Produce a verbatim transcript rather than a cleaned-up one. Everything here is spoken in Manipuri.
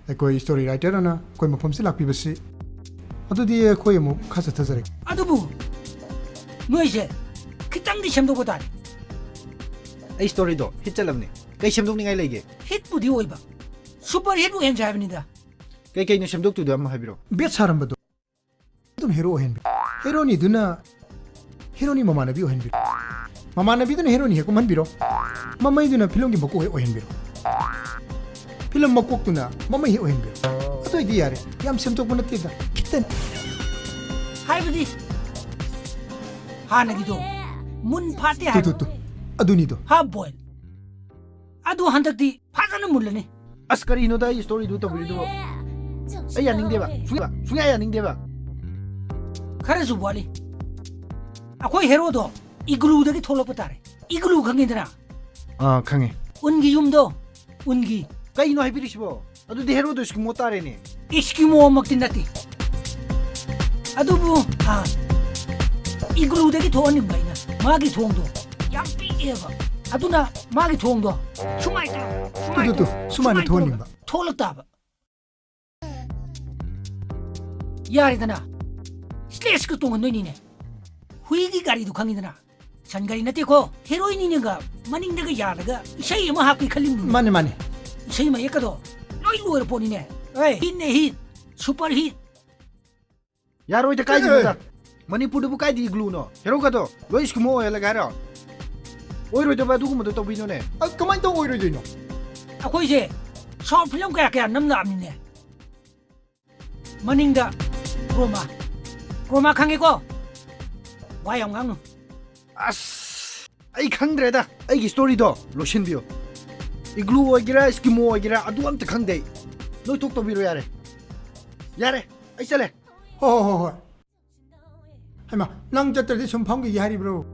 ꯑꯩꯈꯣꯏ story writer ꯑꯅ ꯑꯩꯈꯣꯏ ꯃꯐꯝꯁꯤ ꯂꯥꯛꯄꯤꯕꯁꯤ꯫ ꯑꯗꯨꯗꯤ ꯑꯩꯈꯣꯏ ꯑꯃꯨꯛ ꯈꯔ ꯆꯠꯊꯖꯔꯒꯦ꯫ ꯑꯗꯨꯕꯨ ꯅꯣꯏꯁꯦ ꯈꯤꯇꯪꯗꯤ ꯁꯦꯝꯗꯣꯛꯄ ꯇꯥꯔꯦ꯫ ꯑꯩ storyꯗꯣ hit ꯆꯠꯂꯕꯅꯤ꯫ ꯀꯩ ꯁꯦꯝꯗꯣꯛꯅꯤꯡꯉꯥꯏ ꯂꯩꯒꯦ? Hitꯄꯨꯗꯤ ꯑꯣꯏꯕ, super hit ꯑꯣꯏꯍꯟꯁꯦ ꯍꯥꯏꯕꯅꯤꯗ꯫ ꯀꯩ ꯀꯩꯅꯣ ꯁꯦꯝꯗꯣꯛꯇꯣꯏꯗꯣ ꯑꯃ ꯍꯥꯏꯕꯤꯔꯣ꯫ Bet ꯁꯥꯔꯝꯕꯗꯣ ꯑꯗꯨꯝ hero ꯑꯣꯏꯍꯟꯕꯤꯔꯣ꯫ Heroineꯗꯨꯅ heroine ꯃꯃꯥꯟꯅꯕꯤ ꯑꯣꯏꯍꯟꯕꯤꯔꯣ꯫ ꯃꯃꯥꯟꯅꯕꯤꯗꯨꯅ heroine ꯍꯦꯛ ꯀꯨꯝꯍꯟꯕꯤꯔꯣ꯫ ꯃꯃꯩꯗꯨꯅ filmꯒꯤ ꯃꯀꯣꯛ ꯍꯦꯛ ꯑꯣꯏꯍꯟꯕꯤꯔꯣ꯫ Film ꯃꯀꯣꯛꯇꯨꯅ ꯃꯃꯩ ꯍꯦꯛ ꯑꯣꯏꯍꯟꯕꯤꯔꯣ꯫ ꯑꯗꯨ ꯑꯣꯏꯗꯤ ꯌꯥꯔꯦ꯫ ꯌꯥꯝ ꯁꯦꯝꯗꯣꯛꯄ ꯅꯠꯇꯦꯗ, ꯈꯤꯇꯪ꯫ ꯍꯥꯏꯕꯗꯤ ꯍꯥꯟꯅꯒꯤꯗꯣ ꯃꯨꯟ ꯐꯥꯠꯇꯦ ꯇꯨ, ꯍꯥꯏꯕ꯫ ꯇꯨ, ꯇꯨ꯫ ꯑꯗꯨꯅꯤꯗꯣ꯫ Half boil꯫ ꯑꯗꯨ ꯍꯟꯗꯛꯇꯤ ꯐꯖꯅ ꯃꯨꯜꯂꯅꯤ꯫ ꯑꯁ, ꯀꯔꯤꯅꯣꯗ ꯑꯩ storyꯗꯨ ꯇꯧꯕꯤꯔꯤꯗꯨꯕꯣ? ꯑꯩ ꯌꯥꯅꯤꯡꯗꯦꯕ꯫ ꯁꯨꯡꯌꯥ, ꯁꯨꯡꯌꯥ ꯌꯥꯅꯤꯡꯗꯦꯕ꯫ ꯈꯔꯁꯨ ꯋꯥꯠꯂꯤ꯫ ꯑꯩꯈꯣꯏ heroꯗꯣ igloodꯒꯤ ꯊꯣꯛꯂꯛꯄ ꯇꯥꯔꯦ꯫ Igloo ꯈꯪꯉꯤꯗꯅ? ꯑꯥ, ꯈꯪꯉꯦ꯫ ꯎꯟꯒꯤ ꯌꯨꯝꯗꯣ, ꯎꯟꯒꯤ꯫ ꯀꯩꯅꯣ ꯍꯥꯏꯕꯤꯔꯤꯁꯤꯕꯣ? ꯑꯗꯨꯗꯤ heroꯗꯣ Eskimo ꯇꯥꯔꯦꯅꯦ꯫ Eskimoꯃꯛꯇꯤ ꯅꯠꯇꯦ꯫ ꯑꯗꯨꯕꯨ, ꯑꯥ, iglooꯗꯒꯤ ꯊꯣꯛꯍꯟꯅꯤꯡꯕ ꯑꯩꯅ꯫ ꯃꯥꯒꯤ ꯊꯣꯡꯗꯣ ꯌꯥꯝ ꯄꯤꯛꯑꯦꯕ꯫ ꯑꯗꯨꯅ ꯃꯥꯒꯤ ꯊꯣꯡꯗꯣ ꯁꯨꯃꯥꯏꯅ ꯇꯧ-, ꯁꯨꯃꯥꯏꯅ ꯇꯨ, ꯇꯨ, ꯇꯧ-, ꯁꯨꯃꯥꯏꯅ ꯁꯨꯃꯥꯏꯅ ꯊꯣꯛꯍꯟꯅꯤꯡꯕ꯫ ꯇꯧꯔꯒ ꯊꯣꯛꯂꯛ ꯇꯥꯕ꯫ ꯌꯥꯔꯦꯗꯅ꯫ Sledgeꯀ ꯇꯣꯡꯍꯟꯗꯣꯏꯅꯤꯅꯦ꯫ ꯍꯨꯏꯒꯤ ꯒꯥꯔꯤꯗꯨ ꯈꯪꯉꯤꯗꯅ? ꯁꯟ ꯒꯥꯔꯤ ꯅꯠꯇꯦꯀꯣ꯫ Heroineꯅꯤꯅꯒ ꯃꯅꯤꯡꯗꯒ ꯌꯥꯜꯂꯒ ꯏꯁꯩ ꯑꯃ ꯍꯥꯞꯀꯦ ꯈꯜꯂꯤꯕꯅꯤꯅꯦ꯫ ꯃꯥꯅꯦ, ꯃꯥꯅꯦ꯫ ꯏꯁꯩ ꯃꯌꯦꯛꯀꯗꯣ ꯂꯣꯏ ꯂꯣꯏꯔ ꯄꯣꯠꯅꯤꯅꯦ꯫ ꯑꯦ, hitꯅꯦ hit꯫ Super hit꯫ ꯌꯥꯔꯣꯏꯗ, ꯀꯥꯏꯗꯩꯅꯣꯗ? ꯑꯦ꯫ ꯃꯅꯤꯄꯨꯔꯗꯕꯨ ꯀꯥꯏꯗ iglooꯅꯣ? Heroꯒꯗꯣ ꯂꯣꯏ Eskimo ꯑꯣꯏꯍꯜꯂꯒꯦ ꯍꯥꯏꯔꯣ? ꯑꯣꯏꯔꯣꯏꯗꯕ ꯑꯗꯨꯒꯨꯝꯕꯗꯣ ꯇꯧꯕꯤꯅꯣꯅꯦ꯫ ꯑ, ꯀꯃꯥꯏꯅ ꯇꯧ ꯑꯣꯏꯔꯣꯏꯗꯣꯏꯅꯣ? ꯑꯩꯈꯣꯏꯁꯦ short film ꯀꯌꯥ ꯀꯌꯥ ꯅꯝ ꯂꯥꯛꯑꯕꯅꯤꯅꯦ꯫ ꯃꯅꯤꯡꯗ chroma꯫ Chroma ꯈꯪꯉꯤꯀꯣ? ꯋꯥ ꯌꯥꯝ ꯉꯥꯡꯅꯨ꯫ ꯑꯁ, ꯑꯩ ꯈꯪꯗ꯭ꯔꯦꯗ꯫ ꯑꯩꯒꯤ storyꯗꯣ ꯂꯣꯏꯁꯤꯟꯕꯤꯌꯣ꯫ Igloo ꯑꯣꯏꯒꯦꯔꯥ, Eskimo ꯑꯣꯏꯒꯦꯔꯥ, ꯑꯗꯨ ꯑꯝꯇ ꯈꯪꯗꯦ ꯑꯩ꯫ ꯅꯣꯏ ꯊꯣꯛ ꯇꯧꯕꯤꯔꯣ ꯌꯥꯔꯦ꯫ ꯌꯥꯔꯦ, ꯑꯩ ꯆꯠꯂꯦ꯫ ꯍꯣ, ꯍꯣ, ꯍꯣ, ꯍꯣꯏ꯫ ꯍꯩꯃꯥ, ꯅꯪ ꯆꯠꯇ꯭ꯔꯗꯤ ꯁꯨꯝ ꯐꯝꯈꯤꯒꯦ ꯍꯥꯏꯔꯤꯕ꯭ꯔꯣ?